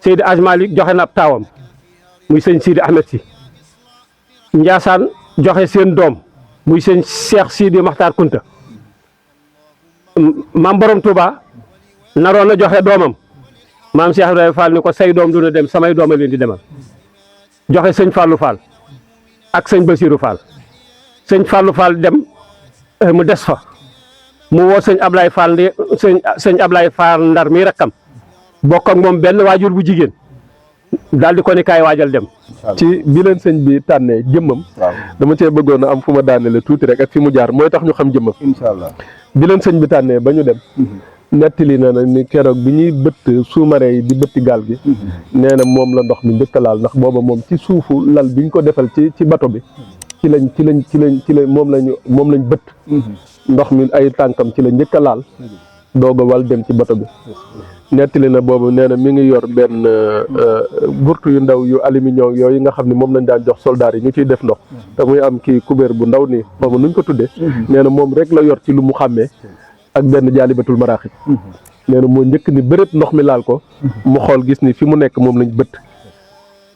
Seydi Aj Malik joxe na ab taawam muy sëñ Sidi Ahmed si Njaasaan joxe seen doom muy sëñ Cheikh Sidi Maxtaar Kunta maam Borom Touba naroon na joxe doomam maam Cheikh Ibrahima Fall ni ko say doom duna dem samay doom a leen di demal joxe sëñ Fallou Fall ak sëñ Basirou Fall sëñ Fallou Fall dem mu des fa mu woo sëñ Ablaye Fall sëñ Ablaye Fall Ndar mi rakkam bokk ak moom benn waajur bu jigéen daal di ko ni kaay waajal dem. ci bi leen sëñ bi tànnee jëmmam. dama cee bëggoon a am fu ma daanele tuuti rek ak fi mu jaar mooy tax ñu xam jëmmam. incha allah bi leen sëñ bi tànnee ba ñu dem. nettali na ni keroog bi ñuy bëtt sous-marin yi di bëtti gaal gi. nee na moom la ndox mi njëkk a laal ndax booba moom ci suufu lal bi ñu ko defal ci bato bi ci lañ moom lañ bëtt. ndox mi ay tànkam ci la njëkk a laal. doog a wal dem ci bato bi. nettali na boobu nee na mi ngi yor benn burtu yu ndaw yu aluminium yooyu nga xam ne moom lañ daan jox soldaar yi ñu ciy def ndox te muy am kii kubéer bu ndaw nii xawma nuñ ko tuddee nee na moom rek la yor ci lu mu xàmmee ak benn jaalibatul maraaxib nee na moo njëkk ni bërët ndox mi laal ko mu xool gis ni fi mu nekk moom lañ bëtt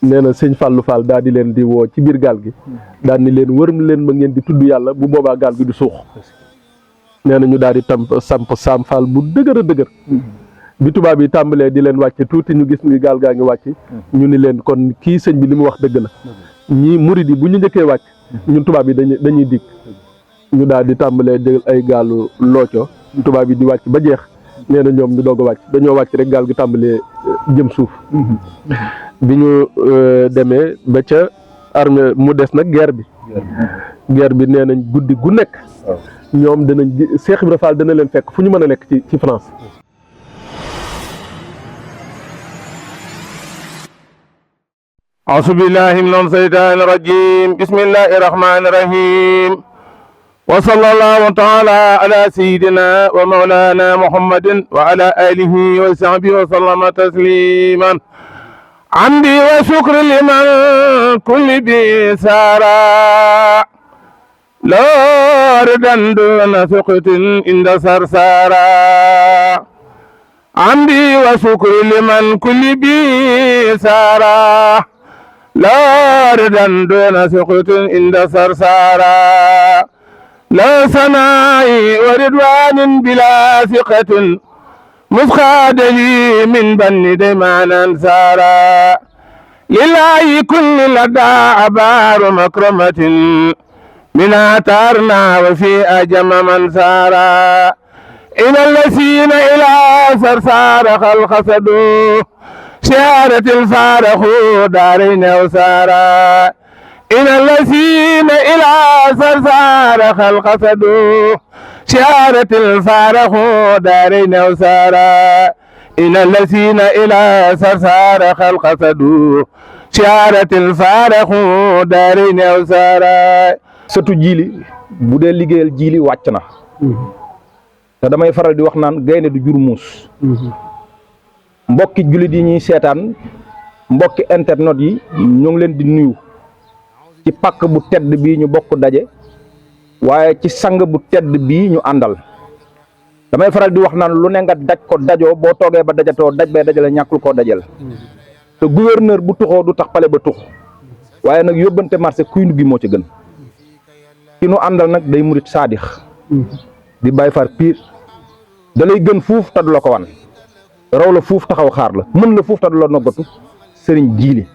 nee na sëñ Fallou Fall daal di leen di woo ci biir gaal gi daal ni leen wër leen ma ngeen di tudd yàlla bu boobaa gaal gi du suux nee na ñu daal di samp Sam Fall bu dëgër a dëgër bi tubaab yi tàmbalee di leen wàcce tuuti ñu gis ni gaal gaa ngi wàcc ñu ni leen kon kii sëñ bi li mu wax dëgg la ñii murid yi bu ñu njëkkee wàcc ñun tubaab yi dañuy dikk ñu daal di tàmbalee jël ay gaalu looco tubaab yi di wàcc ba jeex nee na ñoom ñu doog a wàcc dañoo wàcc rek gaal gi tàmbalee jëm suuf bi ñu demee ba ca armée mu des nag guerre bi nee nañ guddi gu nekk ñoom danañ Cheikh Ibra Fall dana leen fekk fu ñu mën a nekk ci France. أعوذ بالله من الشيطان الرجيم بسم الله الرحمن الرحيم وصلى الله تعالى على سيدنا ومولانا محمد وعلى آله وصحبه وسلم تسليما عمدي وشكر لمن كل بسارة لا ردا دون سقط عند سرسارة عمدي وشكر لمن كل بسارة لا ردا دون سقط عند سرسارا لا سناء وردوان بلا ثقة مسخاد لي من بن ديمان انصارا لله كل لدى عبار مكرمة من أتارنا وفي أجم من سارا إلى الذين إلى سرسار خلق سدوه شارة الفارخ دارين وسارا إلى الذين إلى سرسار خلق سدوه شارة الفارخ دارين وسارا إلى الذين إلى سرسار خلق سدوه شارة الفارخ دارين وسارا sëtu jiili bu dee liggéeyal jiili wàcc na te damay faral di wax naan gaynde du jur muus mbokki jullit yi ñuy seetaan mbokki internet yi ñu ngi leen di nuyu ci pàkk bu tedd bii ñu bokk daje waaye ci sang bu tedd bii ñu àndal damay faral di wax naan lu ne nga daj ko dajoo boo toogee ba dajatoo daj bee dajale ñàkkul koo dajal te gouverneur bu tuxoo du tax pale ba tux waaye nag yóbbante marché kuy nduggi moo ci gën ki nu àndal nag day murit saadix di Baay Faal piir da lay gën fuuf te du la ko wan raw la fuuf taxaw xaar la mën la fuuf te du la noggatu sëriñ jiili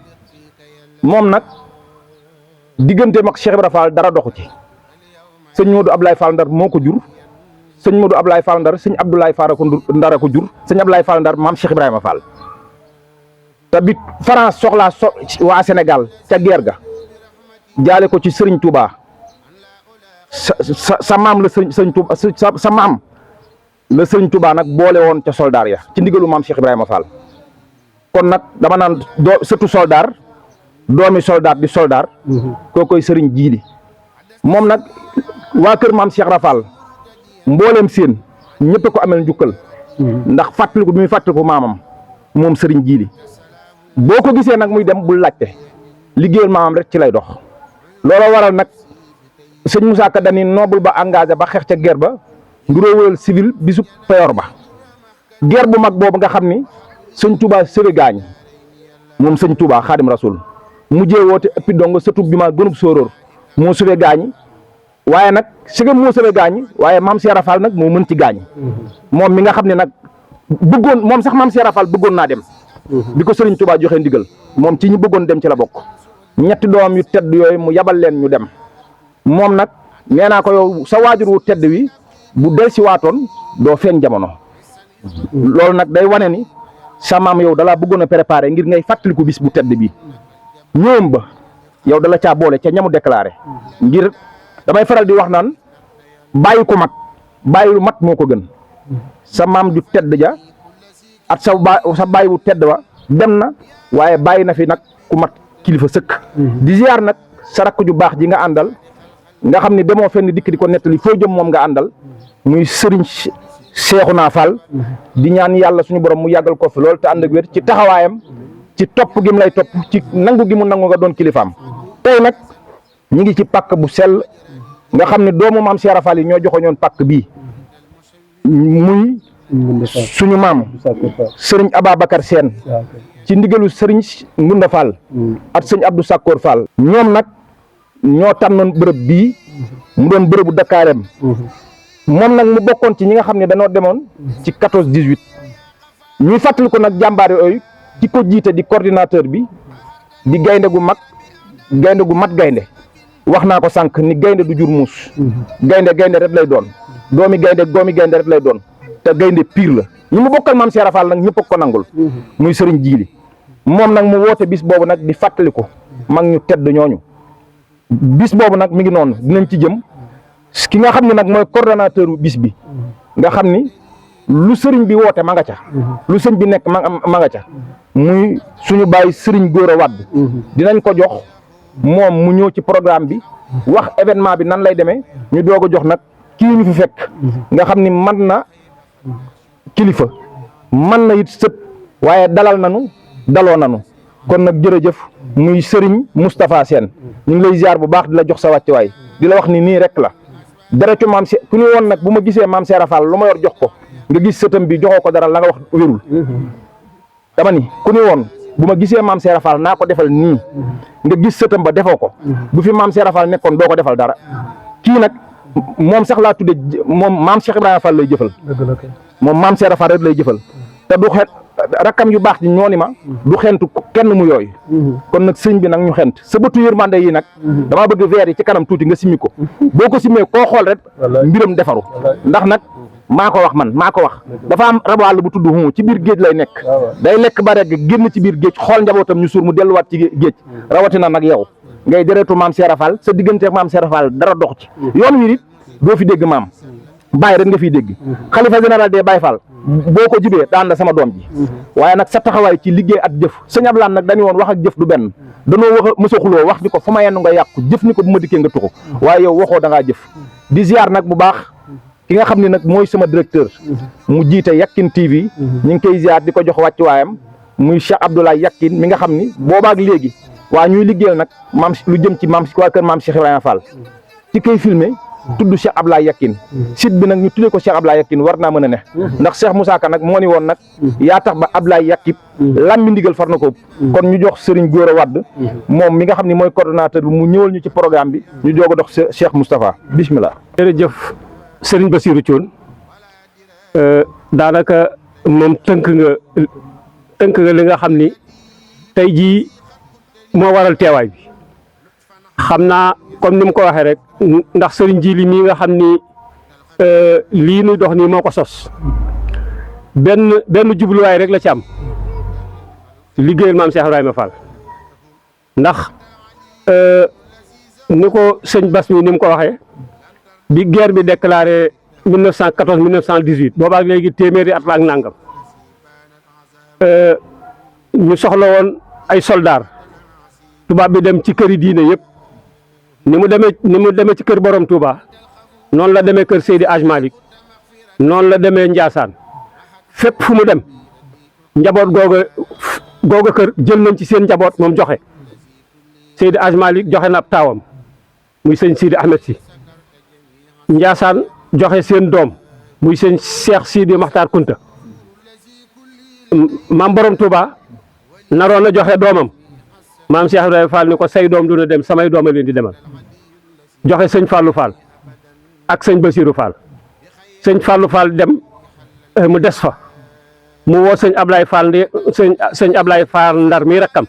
moom nag digganteem ak Cheikh Ibra Fall dara doxu ci sëñ Modou Ablaye Fall Ndar moo ko jur sëñ Modou Ablaye Fall Ndar sëñ Abdoulaye Fall Ndar a ko jur sëñ Ablaye Fall Ndar maam Cheikh Ibrahima Fall te bi France soxlaa waa Sénégal ca guerre ga jaale ko ci sëriñ Touba sa maam la sëñ Touba sa maam la sëriñ Touba nag boole woon ca soldaar ya ci ndigalu maam Cheikh Ibrahima Fall kon nag dama naan surtout soldaar doomi soldaar di soldaar koo koy sëriñ jiili moom nag waa kër maam Cheikh Ibra Fall mbooleem seen ñëpp ko amel njukkal ndax fàttaliku bi muy fàttaliku maamam moom sëriñ jiili boo ko gisee nag muy dem bul laajte liggéeyal maamam rek ci lay dox looloo waral nag sëñ Moussa Ka dani noble ba engagé ba xeex ca guerre ba nduróowal civil bisu payor ba guerre bu mag boobu nga xam ni sëñ Touba sëwe gaañ moom sëñ Touba Xaadim Rasul mujjee woote ëppi dong sëtub bi ma gënub sóoróor moo suwe gaañi waaye nag sigam moo suwe gaañi waaye maam Cheikh Rafal nag moo mën ci gaañi moom mi nga xam ne nag bëggoon moom sax maam Cheikh Rafal bëggoon naa dem bi ko sëriñ Touba joxe ndigal moom ci ñu bëggoon dem ci la bokk ñetti doom yu tedd yooyu mu yabal leen ñu dem moom nag nee naa ko yow sa waajur wu tedd wi bu del si waatoon doo feeñ jamono loolu nag day wane ni sa maam yow dalaa bëggoon a préparé ngir ngay fàttaliku bis bu tedd bi ñoom ba yow dala caa boole ca ñamu déclaré ngir damay faral di wax naan bàyyi ko mag bàyyi lu mat moo ko gën sa maam ju tedd ja at sa bàyyi wu tedd wa dem na waaye bàyyi na fi nag ku mat kilifa sëkk di ziar nag sa rakk ju baax ji nga àndal nga xam ne demoo fenn dikk di ko nettali foo jëm moom nga àndal muy sëriñ Seexuna Fall di ñaan yàlla suñu borom mu yàggal ko fi loolu te ànd ak wér ci taxawaayam ci topp gi mu lay topp ci nangu gi mu nangu nga doon kilifaam tey nag ñi ngi ci pàkk bu sell nga xam ne doomu maam Cheikh Rafal yi ñoo joxoñoon pàkk bii muy suñu maam sëriñ Ababacar Seen ci ndigalu sëriñ Ngunda Fall ak sëñ Abdou Sakkoor Fall ñoom nag ñoo tànnoon bërëb bii mu doon bërëbu Dakaareem moom nag mu bokkoon ci ñi nga xam ne dañoo demoon ci 14-18 ñuy fàttali ko nag jàmbaar yooyu ki ko jiite di coordinateur bi di gaynde gu mag gaynde gu mat gaynde wax naa ko sànq ni gaynde du jur muus gaynde rek lay doon doomi gaynde rek lay doon te gaynde pire la ñi mu bokkal maam Cheikh Rafal nag ñëpp a ko nangul muy sëriñ Jiili moom nag mu woote bis boobu nag di fàttali ko mag ñu tedd ñooñu bis boobu nag mi ngi noonu dinañ ci jëm ki nga xam ne nag mooy coordonnateur bis bi nga xam ni lu sëriñ bi woote ma nga ca lu sëriñ bi nekk ma nga ca muy suñu bàyyi sëriñ Góora Wàdd dinañ ko jox moom mu ñëw ci programme bi wax événement bi nan lay demee ñu doog a jox nag kii ñu fi fekk nga xam ni man na kilifa man na it sët waaye dalal nanu daloo nanu kon nag jërëjëf muy sëriñ Moustapha Sène ñu ngi lay ziar bu baax di la jox sa wàccuwaay di la wax ni nii rek la deretu maam si ku ñu woon nag bu ma gisee maam Cheikh Rafal lu ma yor jox ko nga gis sëtam bi joxoo ko dara la nga wax wérul dama ni ku ñu woon bu ma gisee maam Cheikh Rafal naa ko defal nii nga gis sëtam ba defoo ko bu fi maam Cheikh Rafal nekkoon doo ko defal dara kii nag moom sax laa tudde moom maam Cheikh Ibrahima Fall lay jëfal moom maam Cheikh Rafal rek lay jëfal te du xet rakkam yu baax ji ñoo ni ma du xentu kenn mu yooyu kon nag sëñ bi nag ñu xent sa bëtu yërmande yi nag damaa bëgg veer yi ci kanam tuuti nga simmi ko boo ko simmee koo xool rek mbiram defaru ndax nag maa ko wax man maa ko wax dafa am rabu àll bu tudd hu ci biir géej lay nekk day lekk ba rek génn ci biir géej xool njabootam ñu suur mu delluwaat ci géej rawatina nag yow ngay deretu maam Cheikh Rafal sa diggante ak maam Cheikh Rafal dara dox ci yoon wi it doo fi dégg maam Baye rek nga fiy dégg xalifa général des Baye Fall boo ko jibee daan la sama doom ji waaye nag sa taxawaay ci liggéey ak jëf sëñ Ablaan nag dañu woon wax ak jëf du benn danoo wax mësa xuloo wax ni ko fu ma yenn nga yàqu jëf ni ko bu ma dikkee nga tuxu waaye yow waxoo da ngaa jëf di ziar nag bu baax ki nga xam ne nag mooy sama directeur mu jiite Yakin TV ñu ngi koy ziar di ko jox wàccuwaayam muy Cheikh Abdoulaye Yakin mi nga xam ni boobaak léegi waa ñuy liggéeyal nag maam lu jëm ci maam waa kër maam Cheikh Ibrahima Fall ci koy filmé tudd Cheikh Ablaye Yakin site bi nag ñu tuddee ko Cheikh Ablaye Yakin war naa mën a ne ndax Cheikh Moussa Ka nag moo ni woon nag yaa tax ba Ablaye Yakib lambi ndigal far na ko kon ñu jox Serigne Gora Wade moom mi nga xam ne mooy coordonnateur bi mu ñëwal ñu ci programme bi ñu doog a dox Cheikh Moustapha bismillah. jërëjëf Serigne Bassirou Thioune daanaka moom tënk nga li nga xam ni tey jii moo waral teewaay bi xam naa comme ni mu ko waxee rek ndax Serigne Djili mii nga xam ni lii nuy dox nii moo ko sos benn jubluwaay rek la ci am liggéeyal maam Cheikh Ibrahima Fall ndax ni ko sëñ Bass mi ni mu ko waxee bi guerre bi déclaré 1914 1918 boobaak léegi téeméeri at la ak nangam ñu soxla woon ay soldats tubaab bi dem ci këri diine yëpp ni mu demee ci kër borom Touba noonu la demee kër Seydi Aj Malick noonu la demee Ndiassane fépp fu mu dem njaboot googa kër jël nañ ci seen njaboot moom joxe Seydi Aj Malick joxe na ab taawam muy sëñ Sidi Ahmed si Ndiassane joxe seen doom muy sëñ Cheikh Sidi Makhtar Kunta maam borom Touba naroon a joxe doomam maam Cheikh Ibrahima Fall ni ko say doom du na dem samay doom a leen di demal joxe sëñ Fallou Fall ak sëñ Basirou Fall sëñ Fallou Fall dem mu des fa mu woo sëñ Ablaye Fall sëñ Ablaye Fall Ndar mi rakkam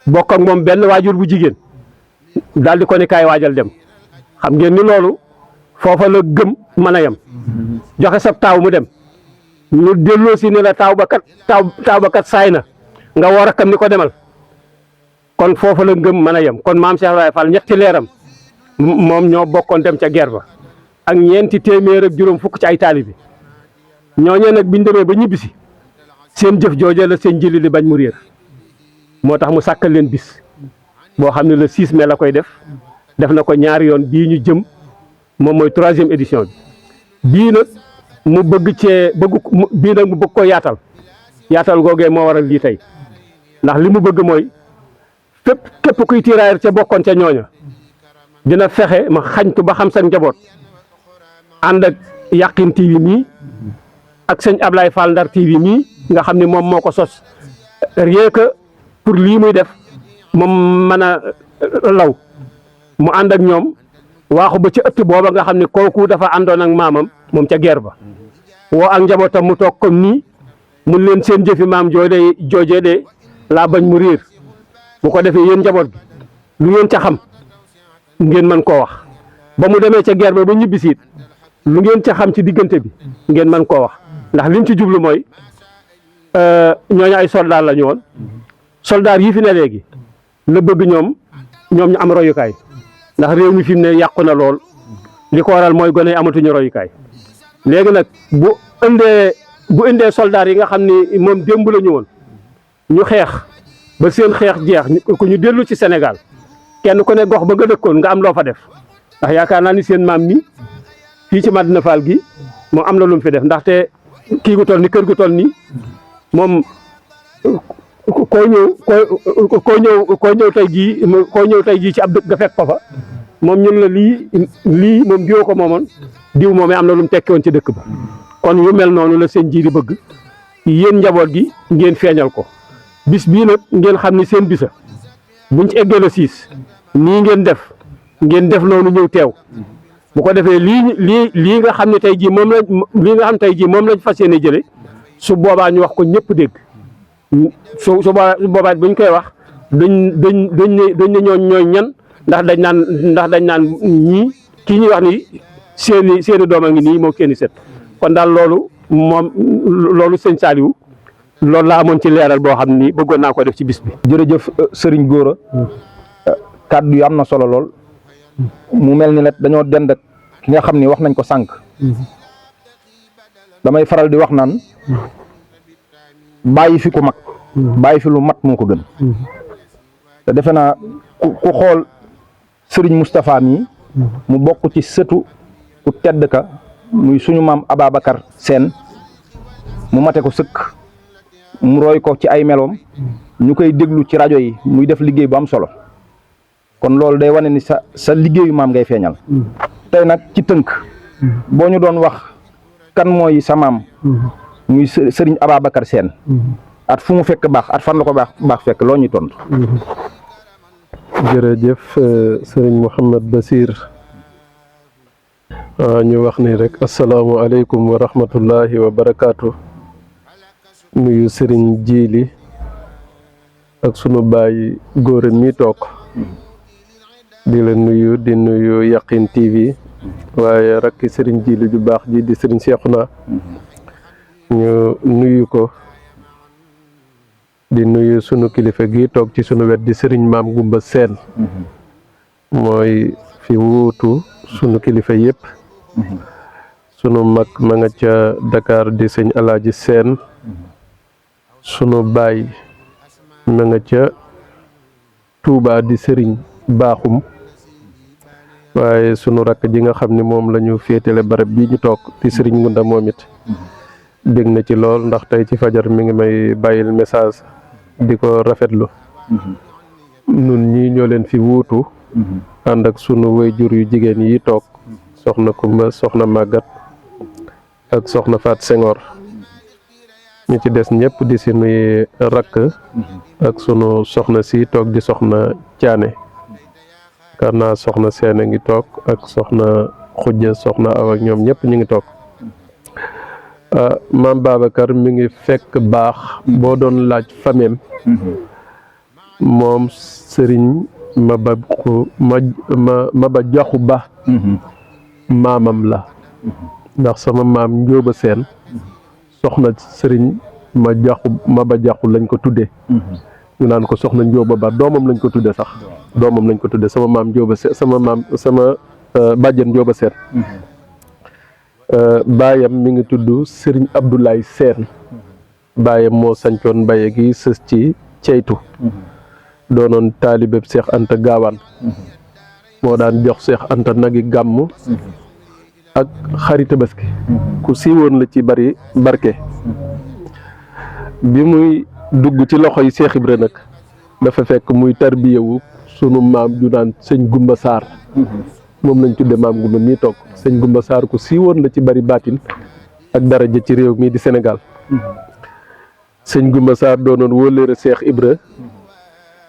bokk ak moom benn waajur bu jigéen daal di ko ni kaay waajal dem xam ngeen ni loolu foofa la gëm mën a yem joxe sab taaw mu dem ñu delloo si ni la taaw ba kat saay na nga woo rakkam ni ko demal kon foofa la gëm mën a yem kon maam Cheikh Ibrahima Fall ñetti leeram moom ñoo bokkoon dem ca guerre ba ak ñeenti téeméer ak juróom fukk ci ay taalibe ñooñee nag biñ demee ba ñibbisi seen jëf jooje la seen jëli li bañ mu réer moo tax mu sàkkal leen bis boo xam ne le 6 mai la koy def na ko ñaari yoon bii ñu jëm moom mooy 3e édition bi bii nag mu bëgg ko yaatal googee moo waral lii tey ndax li mu bëgg mooy képp kuy tirailleur ca bokkoon ca ñooña dina fexe ma xañtu ba xam sa njaboot ànd ak Yaqin TV mii ak sëñ Ablaye Fall Ndar TV mii nga xam ne moom moo ko sos rien que pour lii muy def moom mën a law mu ànd ak ñoom waaxu ba ci ëtt booba nga xam ne kooku dafa àndoon ak maamam moom ca guerre ba woo ak njabootam mu toog comme nii mun leen seen jëfi maam joojee de laa bañ mu réer bu ko defee yéen njaboot gi lu ngeen ca xam ngeen mën koo wax ba mu demee ca guerre ba ñibbisiit lu ngeen ca xam ci diggante bi ngeen mën koo wax ndax liñ ci jublu mooy ñooñu ay soldaar la ñu woon soldaar yi fi ne léegi la bëgg ñoom ñu am royukaay ndax réew mi fi mu ne yàqu na lool li ko waral mooy gone yi amatuñu royukaay léegi nag bu indee soldaar yi nga xam ni moom démb la ñu woon ñu xeex ba seen xeex jeex ku ñu dellu ci Sénégal kenn ku ne gox ba nga dëkkoon nga am loo fa def ndax yaakaar naa ni seen maam mi fii ci Madina Fall gi moom am na lu mu fi def ndaxte kii gu toll ni kër gu toll nii moom koo ñëw tey jii ci ab dëkk nga fekk ko fa moom ñun la lii moom diwoo ko moomoon diw moomee am na lu mu tekki woon ci dëkk ba kon yu mel noonu la seen ji di bëgg yéen njaboot gi ngeen feeñal ko bis bii nag ngeen xam ni seen bisa buñ ci eggee le 6 nii ngeen def noonu ñëw teew bu ko defee lii nga xam ne tey jii moom lañ fas yéene jële su boobaa ñu wax ko ñëpp dégg su boobaa buñ koy wax dañ ne ñooy ñan ndax dañ naan ñii kii ñuy wax ni seeni doom a ngi nii moo kenn set kon daal loolu sëñ Saliou loolu laa amoon ci leeral boo xam ni bëggoon naa ko def ci bis bi. jërëjëf Serigne Gora kàddu yi am na solo lool mu mel ni nag dañoo dend ak ki nga xam ni wax nañ ko sànq damay faral di wax naan bàyyi fi ku mag bàyyi fi lu mat moo ko gën te defe naa ku xool Serigne Moustapha mi mu bokk ci sëtu ku tedd ka muy suñu maam Ababacar Sène mu mate ko sëkk mu roy ko ci ay meloom ñu koy déglu ci rajo yi muy def liggéey bu am solo kon loolu day wane ni sa liggéeyu maam ngay feeñal tey nag ci tënk boo ñu doon wax kan mooy sa maam muy Serigne Ababacar Sène at fu mu fekk baax at fan la ko baax fekk loo ñuy tontu. jërëjëf Serigne Mouhamed Basir ñu wax ni rek asalaamualeykum wa rahmatullahi wa barakaatu. nuyu Serigne Djili ak sunu baay Gora mi toog di la nuyu di nuyu Yaqin TV waaye rakki Serigne Djili ju baax ji di Serigne Cheikhouna ñu nuyu ko di nuyu sunu kilifa gi toog ci sunu wet di Serigne Maam Gumba Sène mooy fi wuutu sunu kilifa yëpp sunu mag ma nga ca Dakar di sëñ Alaaji Sène sunu baay ma nga ca Touba di Serigne Baaxum waaye sunu rakk ji nga xam ni moom la ñu féetale barab bii ñu toog di Serigne Ngunda moom it dégg na ci lool ndax tey ci fajar mi ngi may bàyyil message di ko rafetlu nun ñii ñoo leen fi wuutu ànd ak sunu waajur yu jigéen yi toog soxna Kumba soxna Màggat ak soxna Faat Senghor ñi ci des ñëpp di sunuy rakk ak sunu soxna si toog di soxna Caane kar naa soxna Seene ngi toog ak soxna Xujja soxna Awa ak ñoom ñëpp ñu ngi toog maam Babacar mi ngi fekk baax boo doon laaj fameem moom sëriñ Maba Jaxu Ba maamam la ndax sama maam Njóoba Seen soxna sëriñ Maba Jaxu lañ ko tuddee ñu naan ko soxna Njóoba Ba doomam lañ ko tuddee sax doomam lañ ko tuddee sama maam Njóoba Seen sama bàjjen Njóoba Seen baayam mi ngi tudd sëriñ Abdoulaye Seen baayam moo sañcoon mbaye gi sës ci ceytu doonoon taalibeb Seex Anta Gaawaan moo daan jox Seex Anta nagi gàmm ak xari Tabaski ku siiwoon la ci bari barke bi muy dugg ci loxo yi Seex Ibra nag dafa fekk muy tarbiyewu sunu maam ju naan sëñ Gumba Saar moom lañ tudde maam Gumba mii toog sëñ Gumba Saar ku siiwoon la ci bari baatin ak daraja ci réew mii di Sénégal sëñ Gumba Saar doonoon wóllëre Seex Ibra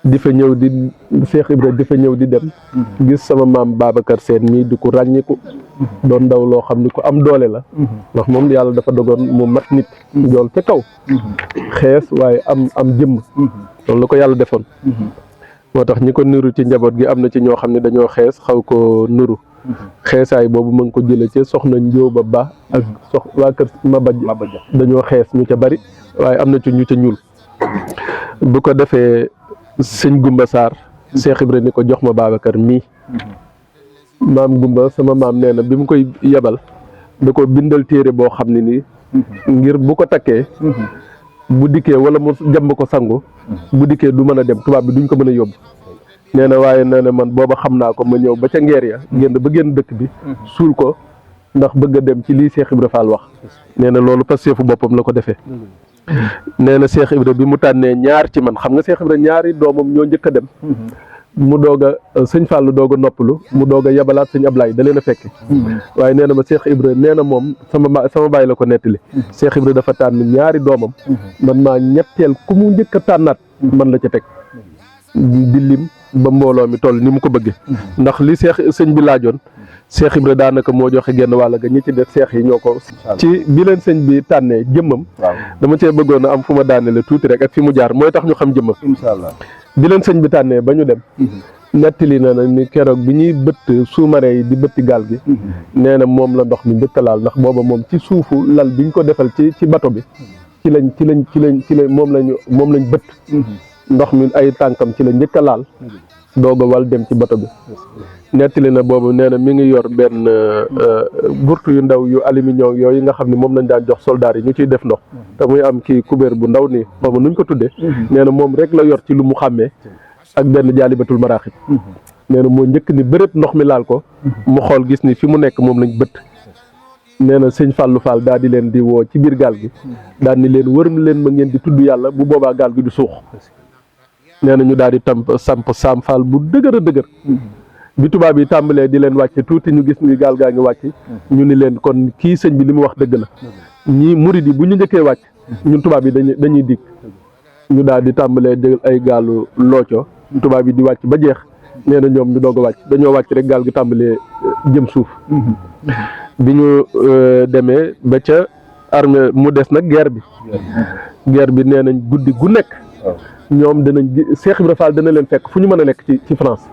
di fa ñëw di Seex Ibra di fa ñëw di dem gis sama maam Babacar Seen mii di ko ràññiku doon ndaw loo xam ni ko am doole la ndax moom yàlla dafa dogoon mu mat nit njool ca kaw xees waaye am jëmm loolu la ko yàlla defoon moo tax ñi ko nuru ci njaboot gi am na ci ñoo xam ne dañoo xees xaw ko nuru xeesaay boobu ma ngi ko jële ci soxna Njóoba Ba ak waa kër Maba dañoo xees ñu ca bari waaye am na ci ñu ca ñuul bu ko defee sëñ Gumba Saar Seex Ibra ni ko jox ma Babacar mii maam Gumba sama maam nee na bi mu koy yebal da ko bindal téere boo xam ne nii ngir bu ko takkee bu dikkee wala mu jàmb ko sangu bu dikkee du mën a dem tubaab bi duñ ko mën a yóbbu nee na waaye nee na man booba xam naa ko ma ñëw ba ca ngeer ya génn ba génn dëkk bi suul ko ndax bëgg a dem ci lii Seex Ibra Fall wax nee na loolu pasteefu boppam la ko defee nee na Seex Ibra bi mu tànnee ñaar ci man xam nga Seex Ibra ñaari doomam ñoo njëkk a dem mu doog a sëñ Fallou doog a noppalu mu doog a yebalaat sëñ Ablaye da leen a fekk waaye nee na ma Seex Ibra nee na moom sama baay la ko nettali Seex Ibra dafa tànn ñaari doomam man maa ñetteel ku mu njëkk a tànnaat man la ca teg di lim ba mbooloo mi toll ni mu ko bëggee ndax li sëñ bi laajoon Seex Ibra daanaka moo joxe genn wàll ga ñi ci def seex yi ñoo ko ci bi leen sëñ bi tànnee jëmmam dama cee bëggoon a am fu ma daanele tuuti rek ak fi mu jaar mooy tax ñu xam jëmmam inshallah bi leen sëñ bi tànnee ba ñu dem nettali na ni keroog bi ñuy bëtt sous-marin yi di bëtti gaal gi nee na moom la ndox mi njëkk a laal ndax booba moom ci suufu lal biñ ko defal ci bato bi ci lañ moom lañ bëtt ndox mi ay tànkam ci la njëkk a laal doog a wal dem ci bato bi nettali na boobu nee na mi ngi yor benn gurtu yu ndaw yu aluminium yooyu nga xam ne moom lañ daan jox soldaar yi ñu ciy def ndox te muy am kii kubéer bu ndaw nii boobu nuñ ko tuddee nee na moom rek la yor ci lu mu xàmmee ak benn jaalibatul maraaxib nee na moo njëkk ni bërëb ndox mi laal ko mu xool gis ni fi mu nekk moom lañ bëtt nee na sëñ Fallou Fall daal di leen di woo ci biir gaal gi daal ni leen wër leen ma ngeen di tudd yàlla bu boobaa gaal gi du suux nee na ñu daal di samp Saam Fall bu dëgër a dëgër bi tubaab yi tàmbalee di leen wàcce tuuti ñu gis ni gaal gaa ngi wàcc ñu ni leen kon kii sëñ bi li mu wax dëgg la ñii murid yi bu ñu njëkkee wàcc ñun tubaab yi dañuy dikk ñu daal di tàmbalee jël ay gaalu looco tubaab yi di wàcc ba jeex nee na ñoom ñu doog a wàcc dañoo wàcc rek gaal gi tàmbalee jëm suuf bi ñu demee ba ca armée mu des nag guerre bi nee nañ guddi gu nekk ñoom danañ Seex Ibra Fall dana leen fekk fu ñu mën a nekk ci France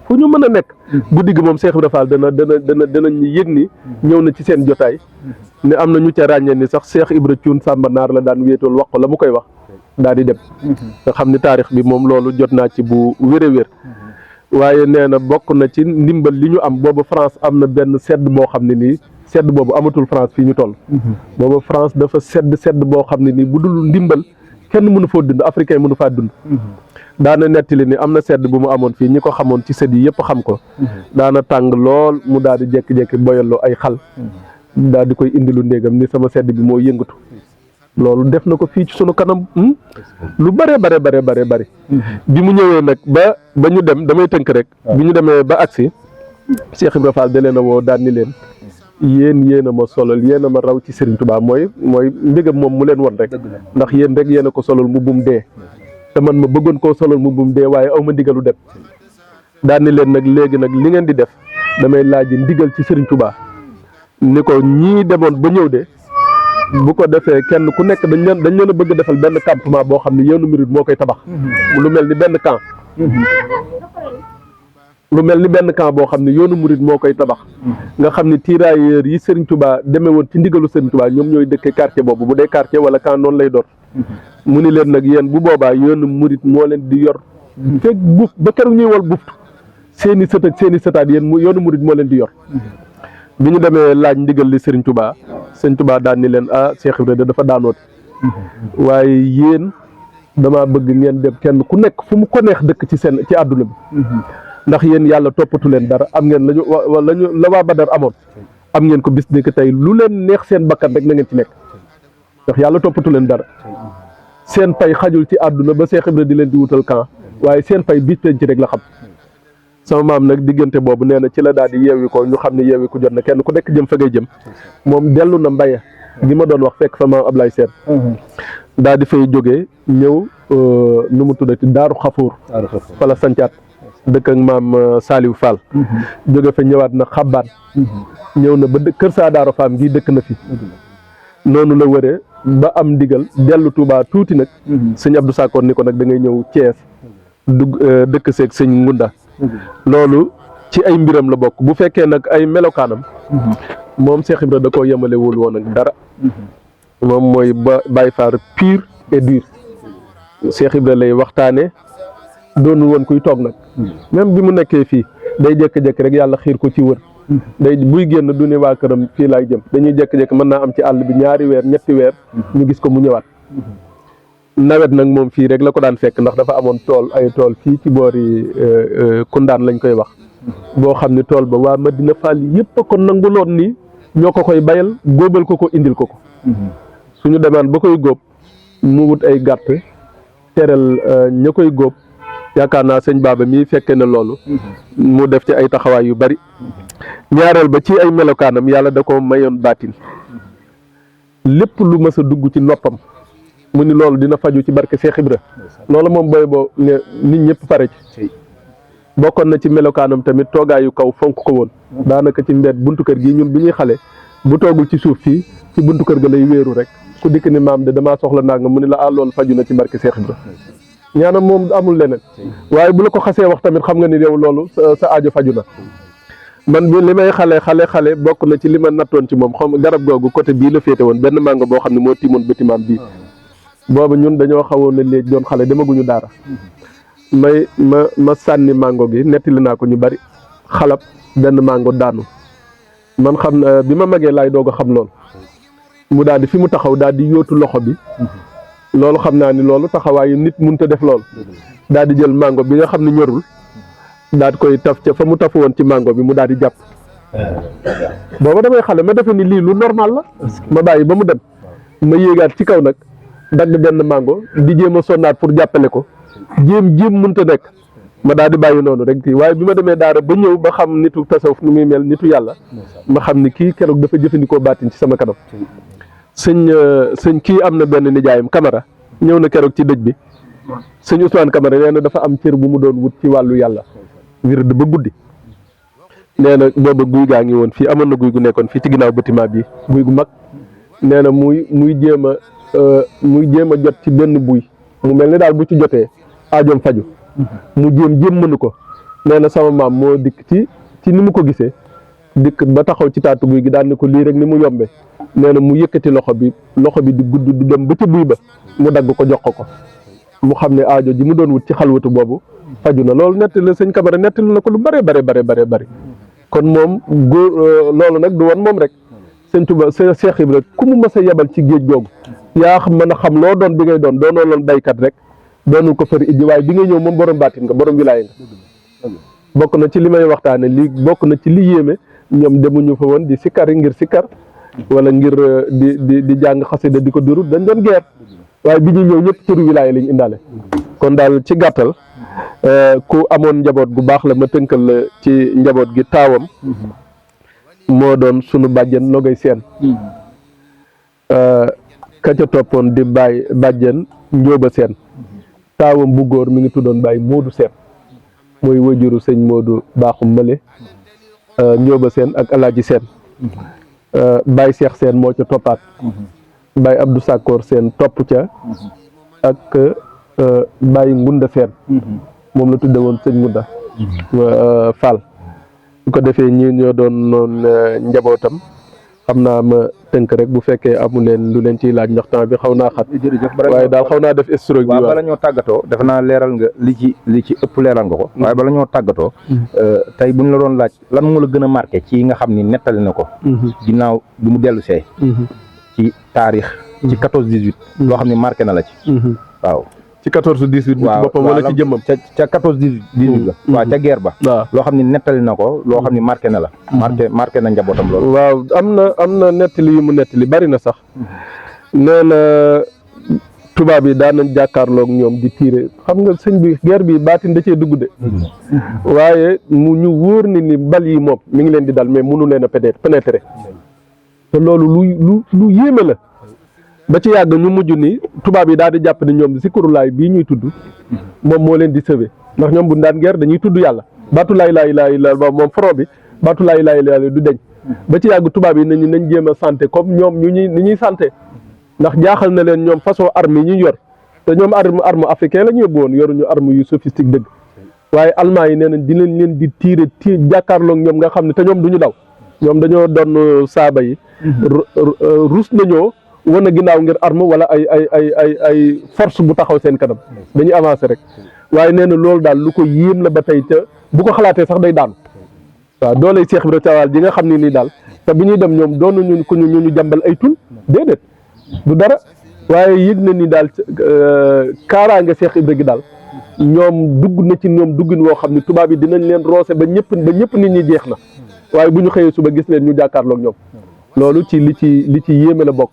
fu ñu mën a nekk guddi gi moom Seex Ibra Fall danañ yëg ni ñëw na ci seen jotaay ne am na ñu ca ràññee ni sax Seex Ibra Cuun Sàmba Naar la daan wéetool wax ko la mu koy wax daal di dem nga xam ni taarix bi moom loolu jot naa ci bu wér waaye nee na bokk na ci ndimbal li ñu am booba France am na benn sedd boo xam ne nii sedd boobu amatul France fii ñu toll booba France dafa sedd boo xam ne nii bu dul ndimbal kenn mënu foo dund africain mënu faa dund daana nettali ni am na sedd bu mu amoon fii ñi ko xamoon ci sedd yi yëpp xam ko daana tàng lool mu daal di jekki-jekki boyalloo ay xal daal di koy indilu ndéegam ni sama sedd bi moo yëngatu loolu def na ko fii ci sunu kanam lu bare bi mu ñëwee nag ba ñu dem damay tënk rek bi ñu demee ba agsi Cheikh Ibra Fall da leen a woo daan ni leen yéen a ma solal yéen a ma raw ci Serigne Touba mooy mbégam moom mu leen won rek ndax yéen rek yéen a ko solal mu bum dee te man ma bëggoon koo solal mu bum dee waaye aw ma ndigalu dem daan ni leen nag léegi nag li ngeen di def damay laaj ndigal ci Serigne Touba ni ko ñii demoon ba ñëw de bu ko defee kenn ku nekk dañ leen a bëgg defal benn campement boo xam ne yoonu murid moo koy tabax lu mel ni benn camp boo xam ne yoonu murid moo koy tabax nga xam ne tirailleurs yi Serigne Touba demee woon ci ndigalu Serigne Touba ñoom ñooy dëkkee quartier boobu bu dee quartier wala camp noonu lay doon mu ni leen nag yéen bu boobaa yoonu murid moo leen di yor fekk buuf ba keroog ñuy wal buftu seeni sët ak seeni sëtaat yéen yoonu murid moo leen di yor bi ñu demee laaj ndigal li Serigne Touba daan ni leen Cheikh Ibrahima dafa daanooti waaye yéen dama bëgg ngeen dem kenn ku nekk fu mu ko neex dëkk ci àdduna bi ndax yéen yàlla toppatu leen dara am ngeen la waa Badar amoon am ngeen ko bis ni que tey lu leen neex seen bakkan rek na ngeen ci nekk ndax yàlla toppatu leen dara seen pay xajul ci àdduna ba Cheikh Ibrahima di leen di wutal camp waaye seen pay bis leen ci rek la xam sama maam nag diggante boobu nee na ci la daal di yeewi ko ñu xam ne yeewi ko jot na kenn ku nekk jëm fa ngay jëm moom dellu na Mbaye gi ma doon wax fekk fa maam Ablaye Sène daal di fay jógee ñëw nu mu tuddati Daaru Xafoor fa la sancaat dëkk ak maam Saliou Fall jóge fa ñëwaat na xabbaan ñëw na ba kër saa Daaro Faam gi dëkk na fi noonu la wëree ba am ndigal dellu Touba tuuti nag sëñ Abdou Sakkoor ni ko nag da ngay ñëw Thiès dëkk seeg sëñ Ngunda loolu ci ay mbiram la bokk bu fekkee nag ay melokaanam moom Cheikh Ibra da koo yemalewul woon ak dara moom mooy Baye Fall pur et dur Cheikh Ibra lay waxtaane doonul woon kuy toog nag même bi mu nekkee fii day jékki-jékki rek yàlla xiir ko ci wër day buy génn du ne waa këram fii laay jëm dañuy jékki-jékki mën naa am ci àll bi 2 weer 3 weer ñu gis ko mu ñëwaat nawet nag moom fii rek la ko daan fekk ndax dafa amoon ay tool fii ci boori Koundaan lañ koy wax boo xam ne tool ba waa Madina Fall yëpp a ko nanguloon ni ñoo ko koy bayal góobal ko indil ko suñu demaan ba koy góob mu wut ay gàtt teral ña koy góob yaakaar naa sëñ Baba mii fekke na loolu mu def ci ay taxawaay yu bari ñaareel ba ci ay melokaanam yàlla da ko mayoon baatin lépp lu mës a dugg ci noppam mu ni loolu dina faju ci barke Cheikh Ibra loolu moom booy boo ne nit ñëpp pare ci bokkoon na ci melokaanam tamit toogaayu kaw fonk ko woon daanaka ci mbedd buntu kër gi ñun bi ñuy xale bu toogul ci suuf fii ci buntu kër ga lay wéeru rek ku dikk ni maam de damaa soxla naa nga mu ni la loolu faju na ci barke Cheikh Ibra ñaanam moom amul leneen waaye bu la ko xasee wax tamit xam nga ni yow loolu sa aajo faju na man bi li may xale bokk na ci li ma nattoon ci moom xam garab googu côté bii la féete woon benn mango boo xam ne moo tiimoon bëtimaam bii boobu ñun dañoo xawoon na léegi doon xale demaguñu daara ma sànni mango gi nettali naa ko ñu bari xalab benn mango daanu man xam na bi ma magee laay doog a xam loolu mu daal di fi mu taxaw daal di yóotu loxo bi loolu xam naa ni loolu taxawaayu nit mënut a def loolu daal di jël mango bi nga xam ne ñorul daal di koy taf ca fa mu tafu woon ci mango bi mu daal di jàpp booba damay xale ma defe ni lii lu normal la ma bàyyi ba mu dem ma yéegaat ci kaw nag dagg benn mango di jéem a sonnaat pour jàppale ko jéem mënut a nekk ma daal di bàyyi noonu rek kii waaye bi ma demee daara ba ñëw ba xam nitu tasawuf nu muy mel nitu yàlla ma xam ni kii keroog dafa jëfandikoo baatin ci sama kanam sëñ kii am na benn nijaayam Camara ñëw na keroog ci dëj bi sëñ Ousmane Camara nee na dafa am cër bu mu doon wut ci wàllu yàlla wird ba guddi nee na booba guy gaa ngi woon fii amoon na guy gu nekkoon fii ci ginnaaw bâtiment bi guy gu mag nee na muy jéem a jot ci benn buy mu mel ni daal bu ci jotee aajoom faju mu jéem mënu ko nee na sama maam moo dikk ci ni mu ko gisee dikk ba taxaw ci taatu guy gi daan ne ko lii rek ni mu yombe nee na mu yëkkati loxo bi di gudd di dem ba ci buy ba mu dagg ko jox ko mu xam ne aajo ji mu doon wut ci xalwatu boobu faju na loolu nettali la sëñ Camara nettali na ko lu bare kon moom góor loolu nag du woon moom rek sëñ Tuba Cheikh Ibra ku mu mas a yebal ci géej googu yaa mën a xam loo doon bi ngay doon doonoo loon baykat rek doonul ko fëri ijji waaye bi ngay ñëw moom borom baatin nga borom wilaay nga bokk na ci li may waxtaane li bokk na ci li yéeme ñoom demuñu fa woon di sikkar ngir sikkar wala ngir di jàng xasida di ko duru dañ doon geer waaye bi ñuy ñëw ñëpp turu wilaay lañ indaale kon daal ci gàttal ku amoon njaboot gu baax la ma tënkal la ci njaboot gi taawam moo doon sunu bàjjen Nogay Seen ka ca toppoon di bàjjen Njóoba Seen taawam bu góor mi ngi tuddoon Baye Moodu Seen mooy wajuru sëñ Moodu Baaxum Mële Njóoba Seen ak Alaaji Seen Baye Seex Seen moo ca toppaat Baye Abdou Sakkoor Seen topp ca ak Baye Ngunda Seen moom la tudde woon sëñ Ngunda Fall su ko defee ñi ñoo doon noonu njabootam xam naa ma tënk rek bu fekkee amu leen lu leen ciy laaj ndax temps bi xaw naa xat waaye daal xaw naa def historique bi waaw bala ñoo tàggatoo defe naa leeral nga li ci ëpp leeral nga ko waaye bala ñoo tàggatoo tey bu ñu la doon laaj lan moo la gën a marqué ci nga xam ni nettali na ko ginnaaw bi mu dellu see ci taarix ci 14-18 loo xam ne marqué na la ci waaw ci 14-18 bi ci boppam wala ci jëmmam ca 14-18 la waaw ca guerre ba waaw loo xam ne nettali na ko loo xam ne marqué na la marqué na njabootam loolu waaw am na nettali yu mu nettali bari na sax nee na tubaab yi daan nañ jàkkaarloog ñoom di tiire xam nga sëñ bi guerre bi baatin da cee dugg de waaye mu ñu wóor ni bal yi moom mi ngi leen di dal mais mënu leen a pénétrer te loolu lu yéeme la ba ci yàgg ñu mujj ni tubaab yi daal di jàpp ni ñoom Zikrulaay bii ñuy tudd moom moo leen di sauver ndax ñoom bu daan guerre dañuy tudd yàlla baatu laa ilaaha illallaah moom front bi baatu laa ilaaha illallaah du deñ ba ci yàgg tubaab yi nañ jéem a santé comme ñoom ni ñuy santé ndax jaaxal na leen ñoom façon arme yi ñuy yor te ñoom arme africain la ñu yóbbu woon yoruñu arme yu sophistique dëgg waaye allemand yi nee nañ dinañ leen di tiire jàkkaarloog ñoom nga xam ne te ñoom du ñu daw ñoom dañoo doon saaba yi rus nañoo wan a ginnaaw ngir arme wala ay force bu taxaw seen kanam dañuy avancer rek waaye nee na loolu daal lu ko yéem la ba tey ca bu ko xalaatee sax day daanu waaw dooley Cheikh Ibra Fall ji nga xam ne nii daal te bu ñuy dem ñoom doonuñu ko ñu jàmbal ay tul déedéet du dara waaye yëg na ni daal kaaraange Cheikh Ibra gi daal ñoom dugg na ci ñoom duggin woo xam ne tubaab yi dinañ leen roose ba ñëpp nit ñi jeex na waaye bu ñu xëyee suba gis leen ñu jàkkaarloog ñoom loolu ci li ci yéeme la bokk.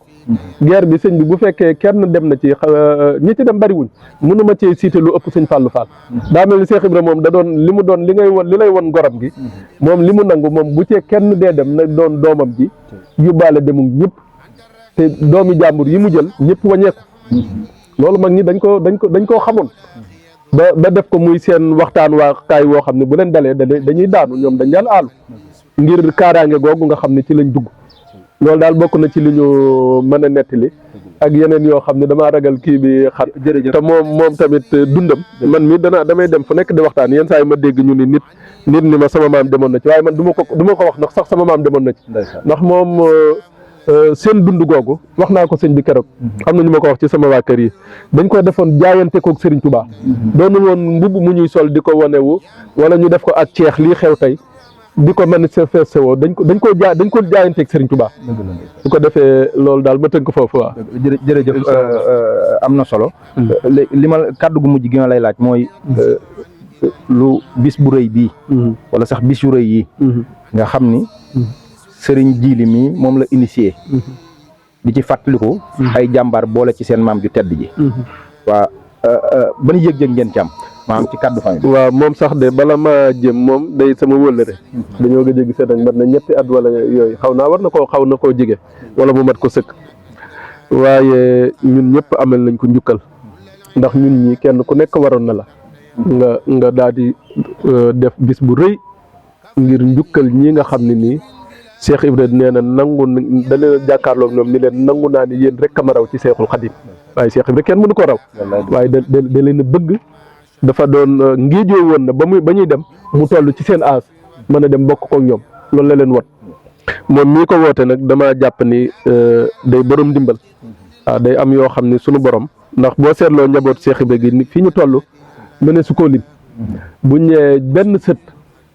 guerre bi sëñ bi bu fekkee kenn dem na ci ñi ci dem bariwuñ mënuma cee cité lu ëpp sëñ Fallou Fall daa mel ni Cheikh Ibra moom da doon li mu doon li lay won ngoram gi moom li mu nangu moom bu cee kenn dee dem na doon doomam ji yóbbaale demum ñëpp te doomi jàmbur yi mu jël ñëpp waññeeku loolu mag ñi dañ koo xamoon ba def ko muy seen waxtaan kaay woo xam ne bu leen dalee dañuy daanu ñoom dañ daan aalu ngir kaaraange googu nga xam ne ci lañ dugg loolu daal bokk na ci li ñu mën a nettali ak yeneen yoo xam ne damaa ragal kii bi xat te moom tamit dundam man mi damay dem fu nekk di waxtaan yenn saa yi ma dégg ñu ni nit ni ma sama maam demoon na ci waaye man du ma ko wax ndax sax sama maam demoon na ci ndax moom seen dund googu wax naa ko sëñ bi keroog am na ñu ma ko wax ci sama waa kër yi dañ ko defoon jaayante koog Serigne Touba doonu woon mbubb mu ñuy sol di ko wanewu wala ñu def ko ak ceex lii xew tey di ko manifesté woo dañ ko jaayanteeg Serigne Touba su ko defee loolu daal ma tënk foofu waaw jërëjëf am na solo li ma kàddu gu mujj gi ma lay laaj mooy lu bis bu rëy bii wala sax bis yu rëy yi nga xam ni Serigne Djily mi moom la initié di ci fàttaliku ay jàmbaar boole ci seen maam ju tedd ji waa ban yëg-yëg ngeen ci am maam ci kàddu famille waaw moom sax de bala ma jëm moom day sama wëllëre dañoo gëj a gisee nag mat na ñetti at wala yooyu xaw na koo jige wala mu mat ko sëkk waaye ñun ñëpp amal nañ ko njukkal ndax ñun ñi kenn ku nekk waroon na la nga daal di def bis bu rëy ngir njukkal ñi nga xam ne nii Cheikh Ibra nee na nangu da leen jàkkaarloog ñoom ni leen nangu naa ni yéen rek a ma raw ci Cheikhul Khadim waaye Cheikh Ibra kenn mënu ko raw waaye da leen a bëgg dafa doon ngéejoo woon na ba ñuy dem mu toll ci seen aas mën a dem bokk ko ñoom loolu la leen wot moom mii ko woote nag dama jàpp ni day borom ndimbal waaw day am yoo xam ne sunu borom ndax boo seetloo njaboot Cheikh Ibra gi fii ñu toll mëne su koo lim bu ñëwee benn sët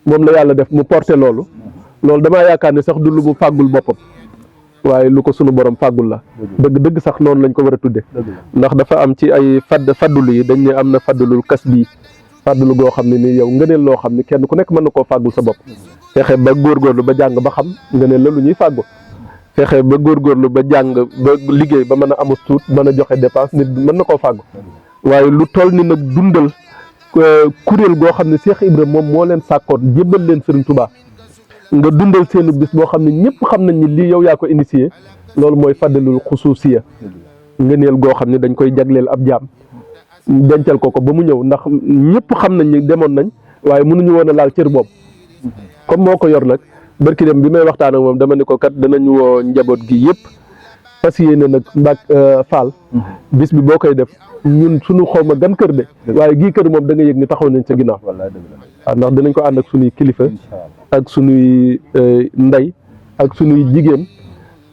moom la yàlla def mu porté loolu damaa yaakaar ne sax du lu mu fàggul boppam waaye lu ko sunu borom fàggul la dëgg sax noonu lañ ko war a tudde ndax dafa am ci ay faddulu yi dañ ne am na faddulul kas bii faddulu goo xam ne ni yow ngëneel loo xam ne kenn ku nekk mën na koo fàggul sa bopp fexe ba góorgóorlu ba jàng ba xam ngëneel la lu ñuy fàggu fexe ba góorgóorlu ba jàng ba liggéey ba mën a amus tuut mën a joxe dépense nit mën na koo fàggu waaye lu toll ni nag dundal kuréel goo xam ne Cheikh Ibra moom moo leen sàkkoon jébbal leen Serigne Touba nga dundal seeni bis boo xam ne ñëpp xam nañ ni lii yow yaa ko initié loolu mooy faddalul xusuusiya ngëneel goo xam ne dañ koy jagleel ab jaam dencal ko ba mu ñëw ndax ñëpp xam nañ ni demoon nañ waaye mënuñu woon a laal cër boobu comme moo ko yor nag barki dem bi may waxtaan ak moom dama ne ko kat danañu woo njaboot gi yëpp fas yéene nag mbak Fall bis bi boo koy def ñun suñu xaw ma gan kër de waaye gii kër moom da nga yëg ni taxaw nañ sa ginnaaw waaw ndax dinañ ko ànd ak suñuy kilifa ak suñuy ndey ak suñuy jigéen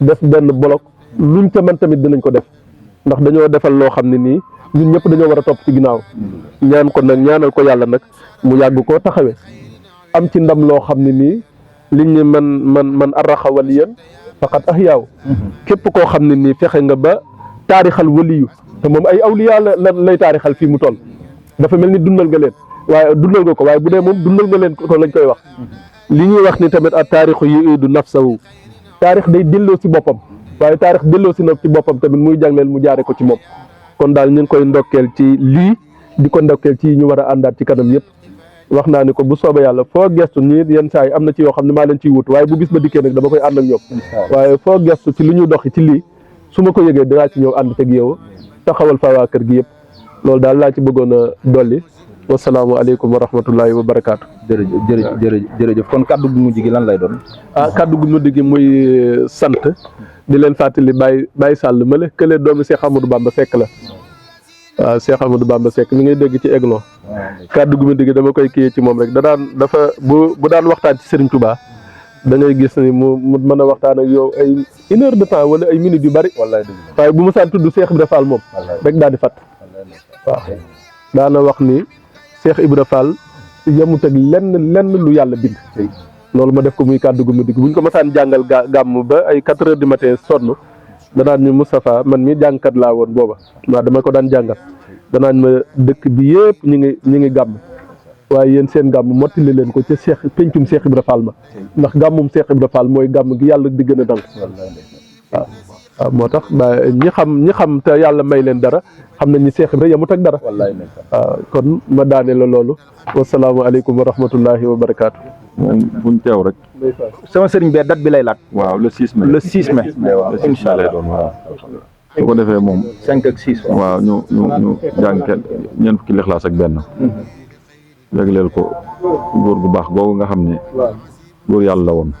def benn bloc luñ ca man tamit dinañ ko def ndax dañoo defal loo xam ne nii ñun ñëpp dañoo war a topp ci ginnaaw ñaan ko nag ñaanal ko yàlla nag mu yàgg koo taxawee am ci ndam loo xam ne nii liñ ne man arraxa waliyan faqat ahyaaw képp koo xam ne nii fexe nga ba taarixal waliyu te moom ay awliya la lay taarixal fii mu toll dafa mel ni dundal nga leen waaye dundal nga ko waaye bu dee moom dundal nga leen ko lañ koy wax li ñuy wax ni tamit ak taarixu yu'iidu nafsahu taarix day delloo si boppam waaye taarix delloo si nag ci boppam tamit muy jagleel mu jaare ko ci moom kon daal ñu ngi koy ndokkeel ci lii di ko ndokkeel ci ñu war a àndaat ci kanam yëpp wax naa ni ko bu soobee yàlla foo gestu nii yenn saa yi am na ci yoo xam ne maa leen ciy wut waaye bu bis ba dikkee nag dama koy ànd ak ñoom waaye foo gestu ci li ñuy doxi ci lii su ma ko yëgee dinaa ci ñëw ànd teg yow taxawal fa waa kër gi yëpp loolu daal laa ci bëggoon a dolli wasalaamualeykum wa rahmatullahi wa barakaatu. jërëjëf kon kaddu gu mujj gi lan lay doon. kaddu gu mujj gi muy sant di leen fàttali Baye Sall ma la kële doomi Cheikh Amadou Bamba Seck la waaw Cheikh Amadou Bamba Seck mi ngay dégg ci Aiglon kaddu gu mujj gi dama koy kii ci moom rek dafa bu daan waxtaan ci Serigne Touba da ngay gis ni mu mën a waxtaan ak yow ay 1 heure de temps wala ay minutes yu bari. waaye bu mu saan tudd Cheikh Ibra Fall moom rek daal di fàtt waaw daana wax ni Cheikh Ibra Fall yemut ak lenn lu yàlla bind loolu ma def ko muy kàddu gu mujj gi buñ ko masaan jàngal gàmm ba ay 4 heures du matin sonn danaan ñu Moustapha man mi jàngkat laa woon booba waaw dama ko daan jàngal danaan ma dëkk bi yëpp ñu ngi gàmm waaye yéen seen gàmm mottali leen ko ca pencum Cheikh Ibra Fall ma ndax gàmmum Cheikh Ibra Fall mooy gàmm gi yàlla di gën a dang waaw moo tax ñi xam te yàlla may leen dara xam nañ ni Cheikh Ibra yemut ak dara waaw kon ma daane la loolu wasalaamualeykum wa rahmatullahi wa barakaatu. moom buñ teew rek. sama sëriñ bee date bi lay laaj. waaw le 6 mai. le 6 mai. incha allah waaw. su ko defee moom. 5 ak 6. waaw ñu jàng ñeent fukki lixlaas ak benn. jagleel ko góor gu baax googu nga xam ne. góor yàlla la woon.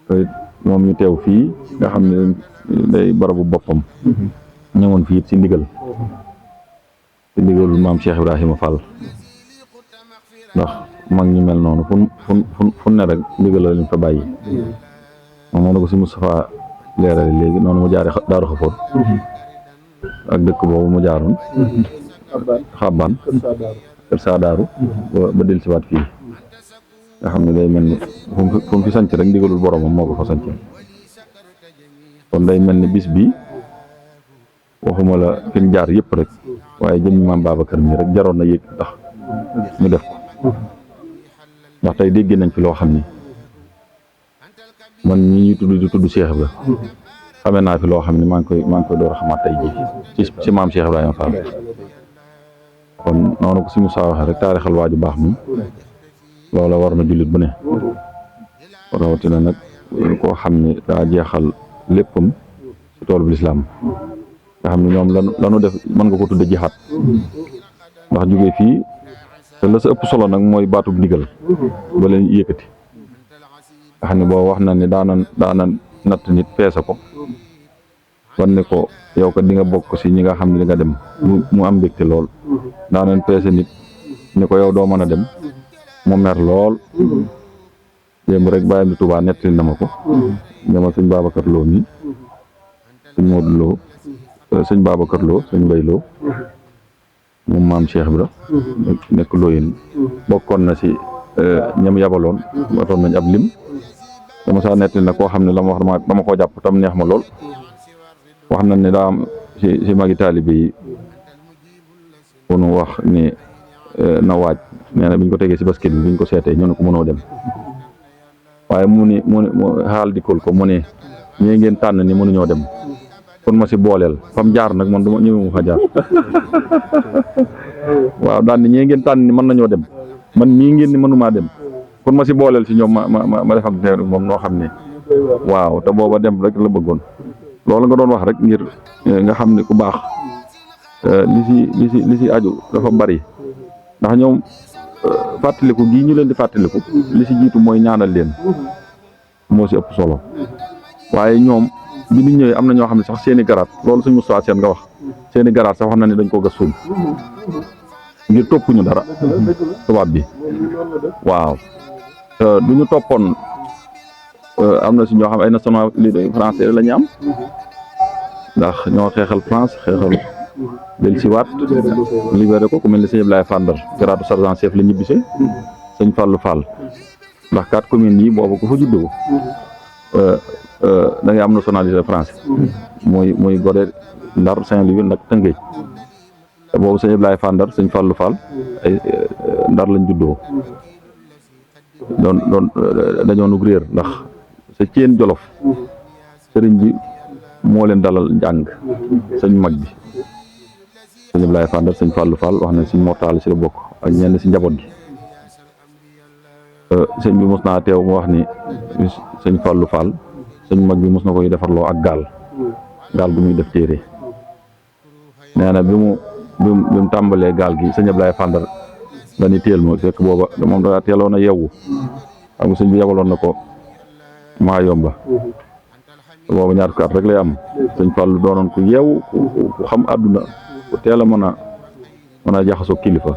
te moom ñu teew fii nga xam ne day barabu boppam. ñëwoon fii ci ndigal. ci ndigalul maam Cheikh Ibrahima Fall. ndax mag ñu mel noonu fu ne rek ndigal la leen fa bàyyi. moom la ko si Moustapha leerale léegi noonu mu jaare Daaru Xafoor ak dëkk boobu mu jaaroon xabbaan kër saa daaru ba del siwaat fii nga xam ne day mel ni fu mu fi sanc rek ndigalul boromam moo ko fa sanc kon day mel ni bis bi waxuma la fi ñu jaar yëpp rek waaye jëmmi maam Babacar mi rek jaroon na yëg tax ñu def ko ndax tey dégg nañ fi loo xam ni man ñi ñuy tudd Cheikh Ibra xamee naa fi loo xam ne maa ngi koy door a xamaat tey jii ci maam Cheikh Ibrahima Fall kon noonu ko si Moussa waxee rek taarixal waaju baax moom loola war na jullit bu ne rawatina nag koo xam ne daa jeexal léppam ci toolu lislaam nga xam ne ñoom lanu def mën nga ko tudde jihaat ndax jógee fii te la sa ëpp solo nag mooy baatub ndigal ba leen yëkkati nga xam ne boo wax na ne daana natt nit peese ko wan ne ko yow kat di nga bokk si ñi nga xam ne di nga dem mu am mbégte lool daanañ peese nit ne ko yow doo mën a dem mu mer lool démb rek bàyyam di Tuubaa nettali na ma ko dama sëñ Babacar Lo mi sëñ Modou Lo sëñ Babacar Lo sëñ Mbay Lo moom maam Cheikh Ibra nekk looyeen bokkoon na si ñam yabaloon watoon nañ ab lim dama saa nettali na koo xam ne la ma wax dama koo jàpp tam neex ma lool wax nañ ne daa am si magi taalibe yi bu nu wax ni na waaj nee na biñ ko tegee si basket bi biñ ko seetee ñu ne ko mënoo dem waaye mu xaal dikkool ko mu ne ñee ngeen tànn ni mënuñoo dem kon ma si booleel fam jaar nag man du ma ñëwee mu fa jaar waaw daan ni ñee ngeen tànn ni mën nañoo dem man mii ngeen ni mënumaa dem kon ma si booleel si ñoom ma def ak moom noo xam ne waaw te booba dem rek la bëggoon loolu nga doon wax rek ngir nga xam ne ku baax li si aju dafa bari ndax ñoom fàttaliku gii ñu leen di fàttaliku li si jiitu mooy ñaanal leen moo si ëpp solo waaye ñoom bi ñu ñëwee am na ñoo xam ne sax seeni garaat loolu suñu Moustapha Sène nga wax seeni garaat sax wax na ne dañ ko gas suul ngir toppuñu dara tubaab bi waaw du ñu toppoon am na si ñoo xam ay nationalité français la ñu am ndax ñoo xeexal France xeexal del siwaat libéré ko ku mel ni sëñ Ablaye Fandar garaatu sergent chef la ñibbisee sëñ Fallou Fall ndax 4 communes yi boobu ku fa juddoo da ngay am nationalité français muy Gorée Ndar Saint-Louis nag Tëngéej te boobu sëñ Ablaye Fandar sëñ Fallou Fall ay Ndar lañ juddoo doon dañoo nug réer ndax sa Thiène Jolof sëriñ bi moo leen dalal njàng sëñ mag bi sëñ Ablaye Fandar sëñ Fallou Fall wax ne sëñ Mortale si la bokk ak ñenn si njaboot gi sëñ bi mos naa teew mu wax ni sëñ Fallou Fall sëñ mag bi mos na koy defarloo ak gaal gu muy def téere nee na bi mu tàmbalee gaal gi sëñ Ablaye Fandar dañuy teel ma fekk booba moom daa teeloon a yeewu xam nga sëñ bi yabaloon na ko maa yomba booba ñaar fukki at rek lay am sëñ Fallou doonoon ku yeewu ku xam àdduna ku teel a mën a jaxasoo kilifa